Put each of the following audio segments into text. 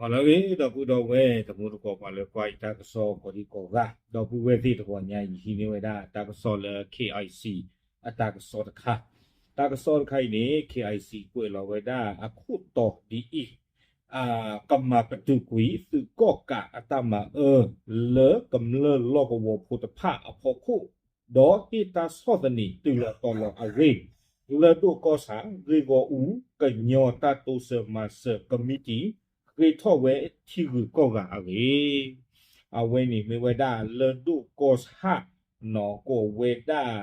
ဟါလၢအဂ့ၤ ဒီပုၢ်ဒီဝဲၢ် တံၤသကိး ပှၤလၢကွၢ်ယတၢ်ကစီၣ်ကိးဒံကိးဂၤ, ဒီပုၢ်ဝဲၢ်သ့ၣ်တဂီၤညါအံၤ ယဟံးန့ၢ်ဝဲဒၣ်တၢ်ကစီၣ်လၢ K I C အတၢ်ကစီၣ်တခါ, တၢ်ကစီၣ်တခါအံၤန့ၣ် K I C ကွဲးလီၤဝဲဒၣ်အခိၣ်တီဒ်အံၤ, ကမၤပတုာ်ကွံာ်သုးကီၣ်ကးအတၢ်မၤအၢ လၢကမျၢၢ်လီၢ်ကဝီၤဖိတဖၣ်အဖီခိၣ်, ဒီးဟ့ၣ်တၢ်ဆီၣ်သနံးတုၤလီၤတီၤလီၤအဂ့ၢ်, လၢၢ်ဒိၣ်ကီၢ်ဆၣ် ဂ့ၢ်ဂီၢ်အူ ကညီတၢ်တိစၢၤမၤစၢၤကမံးတံာ် ဃ့ထီၣ်ဝဲထံဂုၤကီၢ်ဂၤအဂ့ၢ်, အဝဲန့ၣ်မ့ၢ်ဝဲဒၣ်လၢၢ်ဒိၣ်ကီၢ်ဆၣ် နီၢ်ကီၢ်ဝဲဒၣ်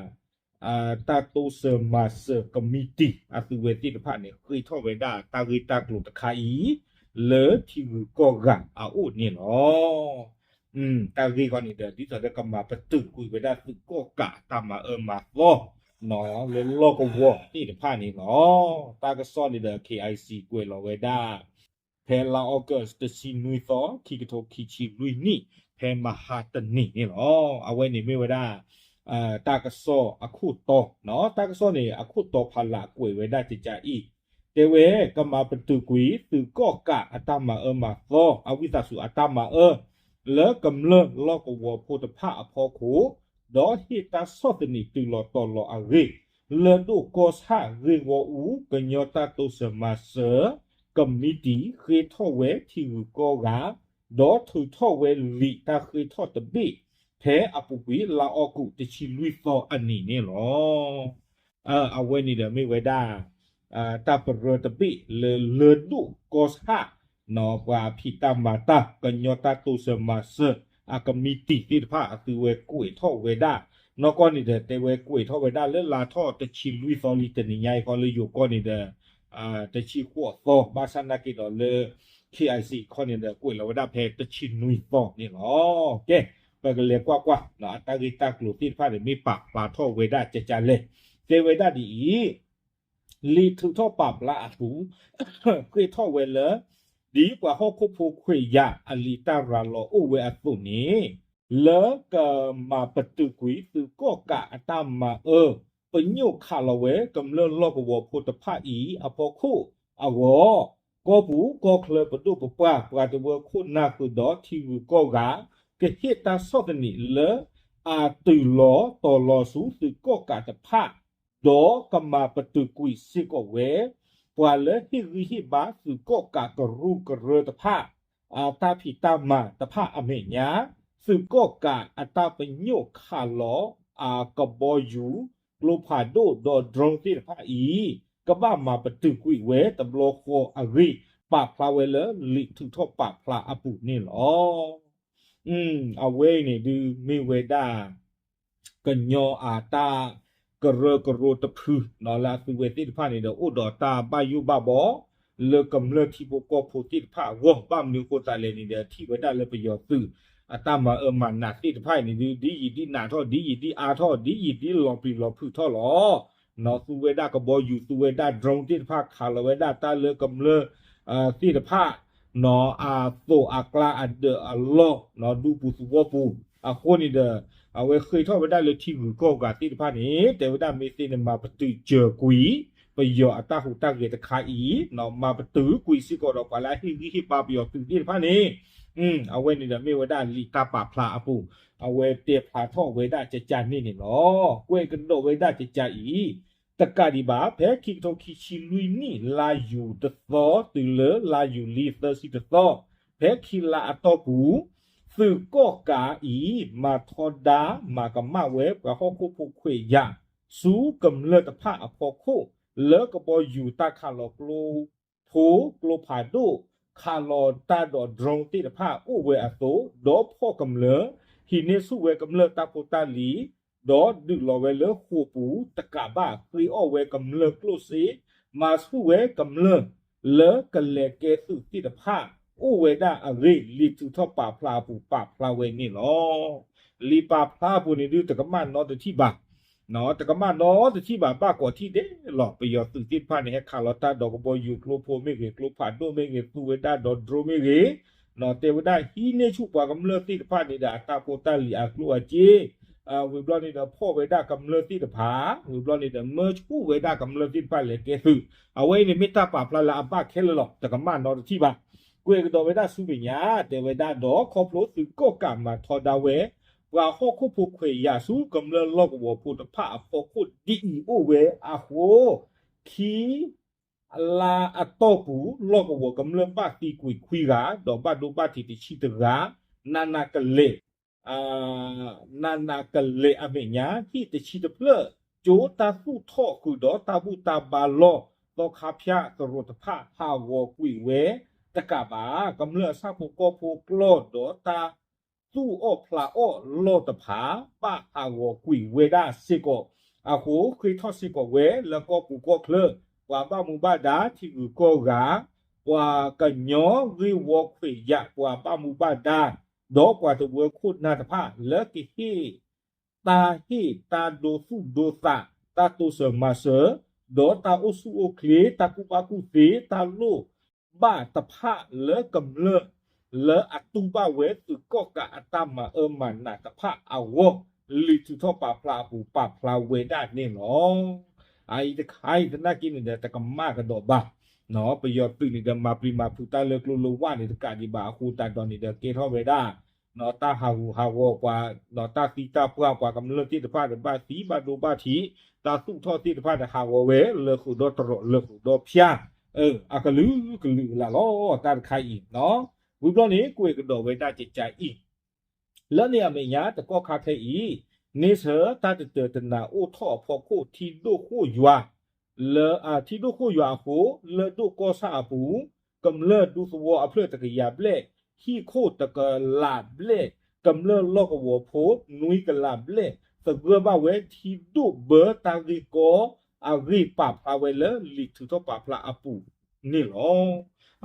တၢ်တိစၢၤမၤစၢၤကမံးတံာ် အသုးဝဲသ့ၣ်တဖၣ်န့ၣ် ဃ့ထီၣ်ဝဲဒၣ်တၢ်ဂ့ၢ်တၢ်ကျိၤတခါအံၤ လၢထံဂုၤကီၢ်ဂၤအအိၣ်န့ၣ်လီၤ. တၢ်ဂ့ၢ်ခီန့ၣ်ဒီး ဒ်သိးဒီးကမၤပတုာ်ကွံာ်ဝဲဒၣ်သုးကီၣ်ကးအတၢ်မၤအၢမၤသီ လၢလီၢ်ကဝီၤသ့ၣ်တဖၣ်န့ၣ်လီၤ. တၢ်ကစီၣ်န့ၣ်ဒီး K I C ကွဲးလီၤဝဲဒၣ် ဖဲလါအီကူး တဆံနွံသီ ခံကထိခံဆံလွံၢ်နံၣ် ဖဲမဟါတနံၤန့ၣ်လီၤ. အဝဲန့ၣ်မ့ၢ်ဝဲဒၣ် တၢ်ကစီၣ်အခိၣ်တီ, တၢ်ကစီၣ်န့ၣ် အခိၣ်တီဖးလၢ်ကွဲးဝဲဒၣ်ကကးအံၤ, တဲဝဲ ကမၤပတုာ်ကွံာ်သုးကီၣ်ကးအတၢ်မၤအၢမၤသီ အဝံသးစူၤအတၢ်မၤအၢ လၢကမျၢၢ်လီၢ်ကဝီၤဖိတဖၣ်အဖီခိၣ်, ဒီးဟ့ၣ်တၢ်ဆီၣ်သနံးတုၤလီၤတီၤလီၤအဂ့ၢ်, လၢၢ်ဒိၣ်ကီၢ်ဆၣ် ဂ့ၢ်ဂီၢ်အူ ကညီတၢ်တိစၢၤမၤစၢၤ ကမံးတံာ် ဃ့ထီၣ်ဝဲထံဂုၤကီၢ်ဂၤ, ဒီးထုးထီၣ်ဝဲလံာ်တၢ်ဃ့ထီၣ်တဘ့ၣ် ဖဲအပူၤကွံာ်လါအီကူး တဆံလွံၢ်သီအနံၤန့ၣ်လီၤ. အဝဲန့ၣ်ဒီးမ့ၢ်ဝဲဒၣ် တၢ်ပရၢတဘ့ၣ်လၢလၢၢ်ဒိၣ်ကီၢ်ဆၣ် ပှၤဖံးတၢ်မၤတၢ် ကညီတၢ်တိစၢၤမၤစၢၤ အကမံးတံာ်သ့ၣ်တဖၣ် အသုဝဲကွဲးထီၣ်ဝဲဒၣ်, နီၢ်ကီၢ်န့ၣ်ဒီး တဲဝဲကွဲးထီၣ်ဝဲဒၣ်လၢလါထီၣ်တဆံလွံၢ်သီလံ တနံၤညါအံၤဃီလၢယိၤကီၢ်န့ၣ်ဒီး တဆံဃိးသီ ဘၣ်ဆၣ်နာ်က့ဒီးလၢ K I C ခီန့ၣ်ဒီး ကွဲးလီၤဝဲဒၣ်ဖဲတဆံနွံသီန့ၣ်လီၤ. ကဲ, ပကလဲၤကွၢ်ကွၢ် အတၢ်ဂ့ၢ်တၢ်ကျိၤသ့ၣ်တဖၣ်န့ၣ် မ့ၢ်ပာ်ဖျါထီၣ်ဝဲဒၣ်ကကးလဲၣ်, တဲဝဲဒၣ်ဒ်အံၤ, လံာ်ထုးထီၣ်ပာ်ဖျါအပူၤ ဃ့ထီၣ်ဝဲလၢ ဒ်ပှၤဟီၣ်ခိၣ်ဖိခွဲးယာ်အလံာ်တၢ်ရၤလီၤအိၣ်ဝဲအသိးန့ၣ်, လၢကမၤပတုာ်ကွံာ်သုးကီၣ်ကးအတၢ်မၤအၢ ပညိၣ်ခးလီၤဝဲကမျၢၢ်လီၢ်ကဝီၤဖိတဖၣ်အံၤအဖီခိၣ်အဂီၢ်, ကီၢ်ပူၤကီၢ်ချၢပဒိၣ်ပပှၢ် ပှၤတဝၢခိၣ်နၢ်ဃုာ်ဒီးထံဂုၤကီၢ်ဂၤ ကဟ့ၣ်တၢ်ဆီၣ်သနံးလၢ အတုၤလီၤတီၤလီၤဆူသုးကီၣ်ကးတဖၣ် ဒီးကမၤပတုာ်ကွံာ်စ့ၢ်ကီးဝဲ ပှၤလၢဟ့ၣ်ဂံၢ်ဟ့ၣ်ဘါသုးကီၣ်ကးကရူၢ်ကရၢတဖၣ် အတၢ်ဖံးတၢ်မၤတဖၣ်အမဲာ်ညါ, သုးကီၣ်ကးအတၢ်ပညိၣ်ခးလီၤ အကဘီယူၤ ကျိဖးဒိၣ်ဒီး drone သ့ၣ်တဖၣ်အံၤ ကဘၣ်မၤပတုာ်ကွံာ်ဝဲတဘျီဃီအဂ့ၢ် ပာ်ဖျါဝဲလၢလံာ်ထုးထီၣ်ပာ်ဖျါအပူၤန့ၣ်လီၤ. အဝဲအံၤန့ၣ်ဒုးမ့ၢ်ဝဲဒၣ် ကညီအတၢ်ကရၢကရိတဖု လၢအသုဝဲသ့ၣ်တဖၣ်န့ၣ်ဒီး အိၣ်ဒီးတၢ်ဘၣ်ယိၣ်ဘၣ်ဘီ လၢကမျၢၢ်ထံဖိကီၢ်ဖိသ့ၣ်တဖၣ်အဂီၢ် ဘၣ်မနုၤအဃိသတးလဲၣ်န့ၣ်ဒီး ထံၣ်ဝဲဒၣ်လၢပယီၤသုး အတၢ်မၤအၢမၤနးသ့ၣ်တဖၣ်အံၤန့ၣ်ဒုး ဒ်ယံာ်ဒ်နးထီၣ် ဒ်ယံာ်ဒ်အါထီၣ် ဒ်ယံာ်ဒ်လီၤပျံၤလီၤဖုးထီၣ်လီၤ. နီၢ်သူဝဲဒၣ်ကဘီယူၤ သူဝဲဒၣ် drone သ့ၣ်တဖၣ် ခးလီၤဝဲဒၣ်တၢ်လၢကမျၢၢ် သ့ၣ်တဖၣ် နီၢ်အသိးအကျါအဒၢးအလီၢ် နီၢ်ဒူပူၤသဝီပူၤ အဃိန့ၣ်ဒီး အဝဲဃ့ထီၣ်ဝဲဒၣ်လၢထံဂုၤကီၢ်ဂၤသ့ၣ်တဖၣ်န့ၣ် တဲဝဲဒၣ်မ့ၢ်သ့န့ၣ်မၤပတုာ်စၢၤကွံာ် ပယီၤအတၢ်ဟူးတၢ်ဂဲၤတခါအံၤ နီၢ်မၤပတုာ်ကွံာ်စ့ၢ်ကီးဒီးပှၤလၢအဟ့ၣ်ဂံၢ်ဟ့ၣ်ဘါပယီၤသုးသ့ၣ်တဖၣ်န့ၣ် အဝဲန့ၣ်ဒီးမ့ၢ်ဝဲဒၣ်လံာ်တၢ်ပာ်ဖျါအပူၤ အဝဲတဲဖျါထီၣ်ဝဲဒၣ်ကကးန့ၣ်န့ၣ်လီၤ. ကွဲးကဒီးဝဲဒၣ်ကကးအံၤ တကးဒံးဘၣ် ဖဲခံကထိခံဆံလွံၢ်နံၣ် လါယူၤတသီ တုၤလၢလါယူၤလံသၢဆံတသီ ဖဲခံလါအတီၢ်ပူၤ သုးကီၣ်ကးအံၤ မၤထီဒါမၤကမၣ်ဝဲပှၤဟီၣ်ခိၣ်ဖိခွဲးယာ် ဆူကမျၢၢ်တဖၣ်အဖီခိၣ် လၢကဘီယူၤတၢ်ခးလီၤကျိဖိကျိဖးဒိၣ် ခးလီၤတၢ်ဒီး drone သ့ၣ်တဖၣ်အိၣ်ဝဲအသိး ဒီးဖီၣ်ကမျၢၢ် ဟံးန့ၢ်ဆူၣ်ဝဲကမျၢၢ်တၢ်ဖိတၢ်လံၤ ဒီးဒုးလီၤဝဲလၢဃိာ်ပူၤတကးဘၣ် ဃ့အီၣ်ဝဲကမျၢၢ်ကျိၣ်စ့ မၤဆူၣ်ဝဲကမျၢၢ် လၢကလဲၤကဲသုးသ့ၣ်တဖၣ် အိၣ်ဝဲဒၣ်အဂ့ၢ် လံာ်ထုးထီၣ်ပာ်ဖျါအပူၤပာ်ဖျါဝဲန့ၣ်လီၤ. လံာ်ပာ်ဖျါအပူၤန့ၣ်ဒုး တကမၣ်နီတထံၣ်ဘၣ် တကမၣ်နီတထံၣ်ဘၣ် ဘၣ်ကိးထံၣ်ဒဲးလီၤ. ပယီၤသုးသ့ၣ်တဖၣ်န့ၣ် ဟဲခးလီၤတၢ်ဒီးကဘီယူၤကျိဖိမ့ၢ်ဂ့ၤ ကျိဖးဒိၣ်မ့ၢ်ဂ့ၤ သူဝဲဒၣ်ဒီး drone မ့ၢ်ဂ့ၤ တဲဝဲဒၣ်ဟံးန့ၢ်ဆူၣ်ပှၤကမျၢၢ်သ့ၣ်တဖၣ်န့ၣ်ဒီး အတၢ်ဖိတၢ်လံၤအကျိၣ်အစ့ ဝံၤဘျီန့ၣ်ဒီး ဖီၣ်ဝဲဒၣ်ကမျၢၢ်သ့ၣ်တဖၣ် ဝံၤဘျီန့ၣ်ဒီး မၢဆူၣ်ဝဲဒၣ်ကမျၢၢ်သ့ၣ်တဖၣ်လဲၤကဲသုး အဝဲအံၤန့ၣ်မ့ၢ်တၢ်ပာ်ဖျါလၢအဘၣ်ခဲလၢာ်လီၤ. တကမၣ်နီတထံၣ်ဘၣ် ကွဲးကဒီးဝဲဒၣ်ဆူမဲာ်ညါ တဲဝဲဒၣ်ဒီး ခီဖျိသုးကီၣ်ကးမၤထီဒါဝဲ ပှၤဟီၣ်ခိၣ်ဖိခွဲးယာ်ဆူကမျၢၢ်လီၢ်ကဝီၤဖိတဖၣ်အဖီခိၣ်ဒ်အံၤအိၣ်ဝဲအဃိ ခံ လါအတီၢ်ပူၤ လီၢ်ကဝီၤကမျၢၢ်ဘၣ်သံကွံာ်ခွံဂၤ ဒီးဘၣ်ဒိဘၣ်ထံးတဆံတဂၤ နးနးကလဲာ် နးနးကလဲာ်အမဲာ်ညါ ဟံၣ်တဆံတဖျၢၣ် ကၠိတၢ်သူၣ်ထီၣ်ဃုာ်ဒီးတၢ်ဘူၣ်တၢ်ဘါလီၢ် သီခါဖၠၣ်သရိာ်တဖၣ်ဟးဂီၤကွံာ်ဝဲတကးဘၣ် ကမျၢၢ်အဆၣ်ဖိကီၢ်ဖိကျီၢ်ဒီးတၢ်သူၣ်အီၣ်ဖျးအီၣ်လီၢ်တဖၣ် ဘၣ်ဟးဂီၤကွံာ်ဝဲဒၣ်စ့ၢ်ကီး အဃိ ဃ့ထီၣ်စ့ၢ်ကီးဝဲလၢကီၢ်ပူၤကီၢ်ချၢ ပှၤဘၣ်မူဘၣ်ဒါထံဂုၤကီၢ်ဂၤ ပှၤကညီဂ့ၢ်ဝီခွဲးယာ် ပှၤဘၣ်မူဘၣ်ဒါ ဒီးပှၤတဝၢခိၣ်နၢ်တဖၣ် လၢကဟ့ၣ် တၢ်ဟ့ၣ်တၢ်ဒိသူၣ်ဒိသး တၢ်တိစၢၤမၤစၢၤ ဒီးတၢ်အိၣ်ဆူၣ်အိၣ်ချ့ တၢ်ကူၣ်ဘၣ်ကူၣ်သ့ တၢ်လိၣ်ဘၣ်တဖၣ်လၢကမျၢၢ် လၢအတူၢ်ဘၣ်ဝဲသုးကီၣ်ကးအတၢ်မၤအၢမၤနးတဖၣ်အဂီၢ် လံာ်ထုးထီၣ်ပာ်ဖျါအပူၤပာ်ဖျါဝဲဒၣ်န့ၣ်လီၤ. အအံၤတခါအံၤသနာ်က့န့ၣ်ဒီး တကမၣ်ကဒီးဘၣ် ပယီၤသုးန့ၣ်ဒီး မၤပျံၤမၤဖုးတၢ်လၢကျိလၢဝၣ်န့ၣ်တကးဒံးဘၣ် အဃိသတးဒီးန့ၣ်ဒီး ကဲထီၣ်ဝဲဒၣ် တၢ်ဟးဂူာ်ဟးဂီၤပှၤ ဒီးတၢ်သံတၢ်ပှၢ်ပှၤကမျၢၢ်သ့ၣ်တဖၣ်ဒီး ဘၣ်သံဘၣ်ဒိဘၣ်ထံး တၢ်သူၣ်ထီၣ်သ့ၣ်တဖၣ်ဒီး ဟးဂီၤဝဲလၢဃုာ်ဒီးတရီးလၢဃုာ်ဒီးဖၠၣ် အကလုာ်ကလုာ်လၢ်လီၤ တၢ်တခါအံၤ ဝံၤဘျီန့ၣ် ကွဲးကဒီးဝဲဒၣ်ကကါအံၤ လၢန့ၣ်အမဲာ်ညါတကီၢ်ခါခဲအံၤ န့ဆၢၣ်တၢ်တတၢာ်တနါအိၣ်ထီၣ်အဖီခိၣ် ထံဒိၣ်ဃိၣ်ယွၤ လၢ ထံဒိၣ်ဃိၣ်ယွၤအဃိ လၢဒိၣ်ကီၢ်ဆၣ်အပူၤ ကမျၢၢ်ဒူသဝီအဖျၢၣ်တကယၤဘျဲၣ် ဟံၣ်ခိၣ်တကလးဘျဲၣ် ကမျၢၢ်လီၢ်ကဝီၤဖိ နွံကလးဘျဲၣ် သဂၢၢ်ဘၣ်ဝဲထံဒိၣ်ဘၢတၢ်ဂ့ၢ်ကီအဂ့ၢ်ပာ်ဖျါဝဲလၢလံာ်ထုးထီၣ်ပာ်ဖျါအပူၤန့ၣ်လီၤ.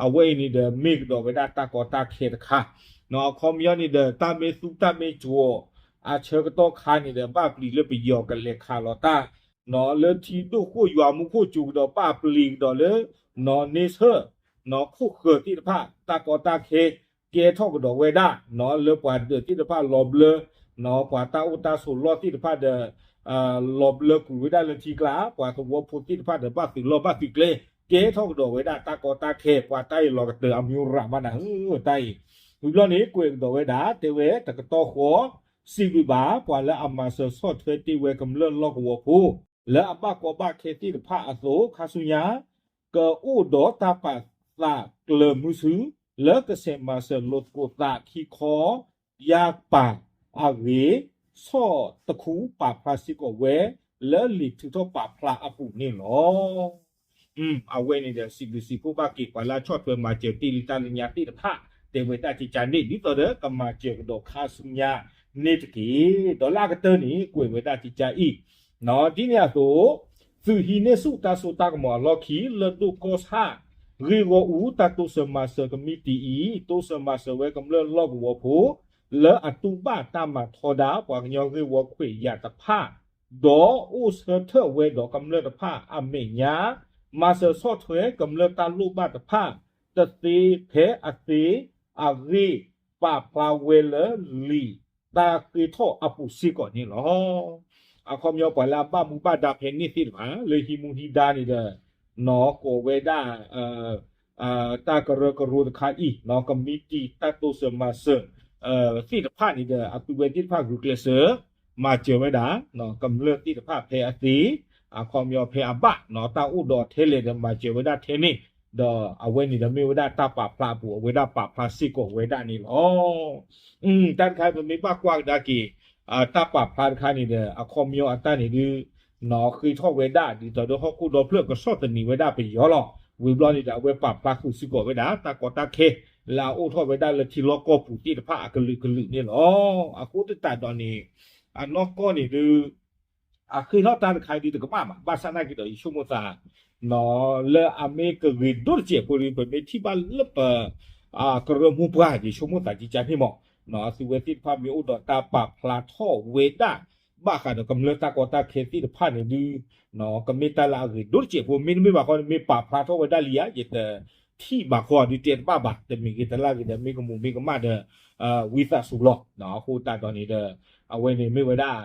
အဝဲအံၤန့ၣ်ဒီး မ့ၢ်ကဒီးဝဲဒၣ်တၢ်ကီတၢ်ခဲတခါ အခီပညီန့ၣ်ဒီး တၢ်မ့ၢ်သူတၢ်မ့ၢ်ကၠီၤ အဆၢကတီၢ်ခါန့ၣ်ဒီး ဘၣ်ပျံၤလၢပယီၤကလဲၤခးလီၤတၢ် လၢထံဒိၣ်ဃိၣ်ယွၤမူခိၣ်စူၤကဒီး ဘၣ်ပျံၤကဒီးလၢ န့ဆၢၣ် ခိၣ်ဃၢၤသ့ၣ်တဖၣ် တၢ်ကီတၢ်ခဲ ကဲထီၣ်ကဒီးဝဲဒၣ် လၢပှၤဒၢးသ့ၣ်တဖၣ်လီၤဘျၢ ပှၤတၢ်အိၣ်တၢ်ဆိးလီၢ်သ့ၣ်တဖၣ်ဒီး လီၤဘျၢကွံာ်ဝဲဒၣ်လၢထံကျါ ပှၤသဝီဖိသ့ၣ်တဖၣ်ဒီး ဘၣ်သုးလီၢ်ဘၣ်သုးကျဲ ကဲထီၣ်ကဒီးဝဲဒၣ်တၢ်ကီတၢ်ခဲ ပှၤတၢ်အံၤလီၤကတၢၢ်အမံၤရၣ်မးနၤဧၢ တၢ်အံၤ ဝံၤဘျီန့ၣ် ကွဲးကဒီးဝဲဒၣ် တဲဝဲတကတီၢ်ဃီ စံးဘျုးဘၣ် ပှၤလၢအမၤစၢၤဆီၣ်ထွဲတ့ၢ်ဝဲကမျၢၢ်လီၢ်ကဝီၤဖိ လၢအဘၣ်ကီဘၣ်ခဲသ့ၣ်တဖၣ်အသိး ခါဆူညါ ကအိၣ်ဒီးတၢ်ပာ်သးကျၢၤမုဆူ လၢကဆဲးမၤစၢၤလိာ်သကိးသးခံခီ ယါပာ်အဂ့ၢ် ဆီၣ်တခူပာ်ဖျါစ့ၢ်ကီးဝဲ လၢလံာ်ထုးထီၣ်ပာ်ဖျါအပူၤန့ၣ်လီၤ. အဝဲန့ၣ်ဒီး စံးဘျုးစံးဖှိၣ်ဘၣ်က့ၤ ပှၤလၢအဆီၣ်ထွဲမၤစၢၤတ့ၢ်လံတၢ်လၢညါသ့ၣ်တဖၣ် တဲဝဲဒၣ်ကကါန့ၣ် ဒ်သိးဒီးကမၤစၢၤကဒီးခါဆူညါန့ၣ်တက့ၢ်. ဒီးလၢအကတၢၢ်န့ၣ် ကွဲးဝဲဒၣ်ကကါအံၤ ဒ်န့ၣ်အသိး သုးဟံးန့ၢ်ဆူၣ်တၢ်စိတၢ်ကမီၤအလီၢ်ခံ လၢဒိၣ်ကီၢ်ဆၣ် ဂ့ၢ်ဂီၢ်အူတၢ်တိစၢၤမၤစၢၤကမံးတံာ်အံၤ တိစၢၤမၤစၢၤဝဲကမျၢၢ်လီၢ်ကဝီၤဖိ လၢအတူၢ်ဘၣ်တၢ်မၤထီဒါ ပှၤကညီဂ့ၢ်ဝီခွဲးယာ်တဖၣ် ဒီးအိၣ်ဆၢထၢၣ်ဝဲဒီးကမျၢၢ်တဖၣ်အမဲာ်ညါ မၤစၢၤဆီၣ်ထွဲကမျၢၢ်တၢ်လိၣ်ဘၣ်တဖၣ် တသ့ဖဲအသ့ အဂ့ၢ်ပာ်ဖျါဝဲလၢလံာ်တၢ်ဃ့ထီၣ်အပူၤစ့ၢ်ကီးန့ၣ်လီၤ. အခီပညီပှၤလၢအဘၣ်မူဘၣ်ဒါဖဲန့ၣ်သ့ၣ်တဖၣ် လၢဟံးမူဟံးဒါန့ၣ်ဒီး နီၢ်ကီၢ်ဝဲဒၣ် တၢ်ကရၢကရိတခါအံၤ ကမံးတံာ်တၢ်တိစၢၤမၤစၢၤ သ့ၣ်တဖၣ်န့ၣ်ဒီး အသုဝဲသ့ၣ်တဖၣ်ဂုာ်ကျဲးစၢး မၤစၢၤဝဲဒၣ် ကမျၢၢ်သ့ၣ်တဖၣ်ဖဲအသ့ အခီပညီဖဲအဘၣ် တၢ်အိၣ်ဒီးထဲလဲၣ်ဒီးမၤစၢၤဝဲဒၣ်ထဲန့ၣ် ဒီးအဝဲန့ၣ်ဒီးမ့ၢ်ဝဲဒၣ်တၢ်ပာ်ဖျါအပူၤ အဝဲဒၣ်ပာ်ဖျါစ့ၢ်ကီးဝဲဒၣ်န့ၣ်လီၤ. တၢ်တခါပမ့ၢ်ဘၣ်ကွၢ်ကဒါက့ၤ တၢ်ပာ်ဖျါတခါန့ၣ်ဒီး အခီပညီအတၢ်န့ၣ်ဒုး ဃ့ထီၣ်ဝဲဒၣ်ဒ်သိးဒီးဟီၣ်ခိၣ်ဒီဖျၢၣ်ကဆီၣ်သနံးဝဲဒၣ်ပယီၤလီၤ. ဝံၤဘျီန့ၣ်ဒီး အဝဲပာ်ဖျါဃုာ်စ့ၢ်ကီးဝဲဒၣ် တၢ်ကီတၢ်ခဲ လၢအအိၣ်ထီၣ်ဝဲဒၣ်လၢထံလီၢ်ကီၢ်ပူၤသ့ၣ်တဖၣ်အကလုာ်ကလုာ်န့ၣ်လီၤ. အဃိသတးဒီးန့ၣ် အနီၢ်ကီၢ်န့ၣ်ဒုး အဃ့ထီၣ်တၢ်တခါဒုးတကမၣ်ဘၣ်. ဘၣ်ဆၣ်သနာ်က့ဒီး ယဆိကမိၣ်သး လၢအမ့ၢ်ကဂ့ၤဒိၣ်တစဲးဖိဒုး ပမ့ၢ်ထံၣ်ဘၣ်လၢပ ကရၢမိၢ်ပှၢ် ယဆိကမိၣ်သးကကါန့ၣ်မး အသုဝဲသ့ၣ်တဖၣ်မ့ၢ်အိၣ်ဒီးတၢ်ပာ်ဖျါထီၣ်ဝဲဒၣ် ဘၣ်ဃးဒီးကမျၢၢ်တၢ်ကီတၢ်ခဲသ့ၣ်တဖၣ်န့ၣ်ဒုး ကမ့ၢ်တၢ်လၢအဂ့ၤဒိၣ်တစဲးဖိ မ့တမ့ၢ်ဘၣ်ဃီန့ၣ် မ့ၢ်ပာ်ဖျါထီၣ်ဝဲဒၣ်လံဧါ ယတထံၣ်ဘၣ်ဃီဒုးတဲတဘၣ်ဘၣ်. တမ့ၢ်ဂ့ၤတလၢ်ဂ့ၤဒီး မ့ၢ်ကမူးမ့ၢ်ကမၣ်ဒီး ဝံသးစူၤလီၤ. အဃိသတးဒီးန့ၣ်ဒီး အဝဲန့ၣ်မ့ၢ်ဝဲဒၣ်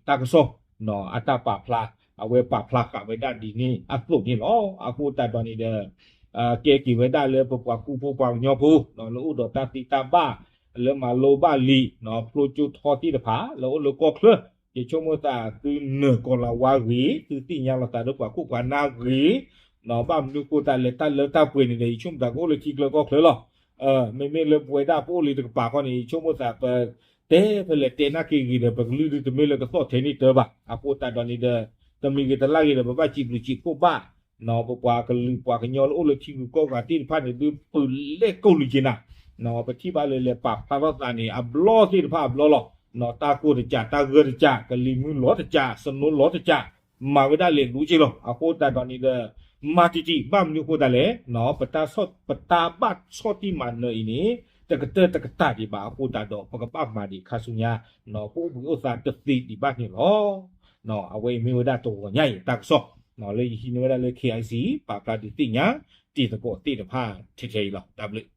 တၢ်ကစီၣ် အတၢ်ပာ်ဖျါ အဝဲပာ်ဖျါဃာ်ဝဲဒၣ်ဒ်န့ၣ်အသိးန့ၣ်လီၤ. အဃိသတးဒီးန့ၣ်ဒီး ကဲက့ၤဝဲဒၣ်လၢပပှၤကူဖိပှၤကညီဖိ လၢအိၣ်ဒီးတၢ်သ့တၢ်ဘၣ် လၢမၤလိဘၣ်လံာ် ဖျိကၠိထီသ့ၣ်တဖၣ် လၢအိၣ်လၢကီၢ်ချၢ ယဆိကမိၣ်သးသုနၢၤကီၤလၤဝါဂ့ၤ သုသ့ၣ်ညါလီၤသးလၢပှၤခိၣ်ပှၤနၢ်ဂ့ၤ ဘၣ်မနုၤဃိသတးလဲၣ် တၢ်လၢတၢ်ပှဲၤန့ၣ်ဒီး ယဆိကမိၣ်သးကအိၣ်လၢထံချၢကီၢ်ချၢလီၤ. မ့မ့ၢ်လၢပဝဲဒၣ်ပအိၣ်လံတကပၤခီန့ၣ် ယဆိကမိၣ်သးပ တဲဖဲလဲၣ်တဲနာ်က့ဂ့ၤဒီး ပကလုၢ်ဒုးတမ့ၢ်လၢကသီၣ်ထဲန့ၣ်တၢ်ဘၣ်. အဃိသတးဒီးန့ၣ်ဒီး တမံၤဂ့ၤတလၢ်ဂ့ၤဒီး ပဘၣ်စံးဘျုးစံးဖှိၣ်ဘၣ် ပပှၤကလုာ်ပှၤကညီလၢအိၣ်လၢထံဂုၤကီၢ်ဂၤသ့ၣ်တဖၣ်န့ၣ် ဒုးပလဲၤကိၢ်လုာ်က့ၤနၤ ပထံၣ်ဘၣ်လၢလဲၤပာ်ဖျါထီၣ်သးန့ၣ် အဘျီသ့ၣ်တဖၣ်အဘျီလီၤ. တၢ်ကိၢ်တကး တၢ်ဂၢၢ်တကး ကလံၤမုၢ်လီၤတကး စနိလီၤတကး မၤဝဲဒၣ်လဲၤလူၤက့ၤလီၤ. အဃိသတးဒီးန့ၣ်ဒီး မၤတံၢ်တံၢ် ဘၣ်မနုၤအဃိသတးလဲၣ် ပတၢ်ဘၣ်ဆီၣ်တံၢ်မၤနၢၤအံၤန့ၣ် တကတၢၢ်တကတၢၢ်ဒံးဘၣ်အဃိသတးဒီး ပကဘၣ်မၤဒံးခါဆူညါ ပအိၣ်ဘှံးအိၣ်သါတသ့ဒံးဘၣ်န့ၣ်လီၤ. အဝဲအံၤမ့ၢ်ဝဲဒၣ်တဂီၤညါအံၤတၢ်ကစီၣ် လၢယဟံးန့ၢ်ဝဲဒၣ်လၢ KIC ပာ်ဖျါဒုးသ့ၣ်ညါ တံၤသကိးသ့ၣ်တဖၣ်ထဲထဲအံၤလီၤ. တၢ်ဘျုး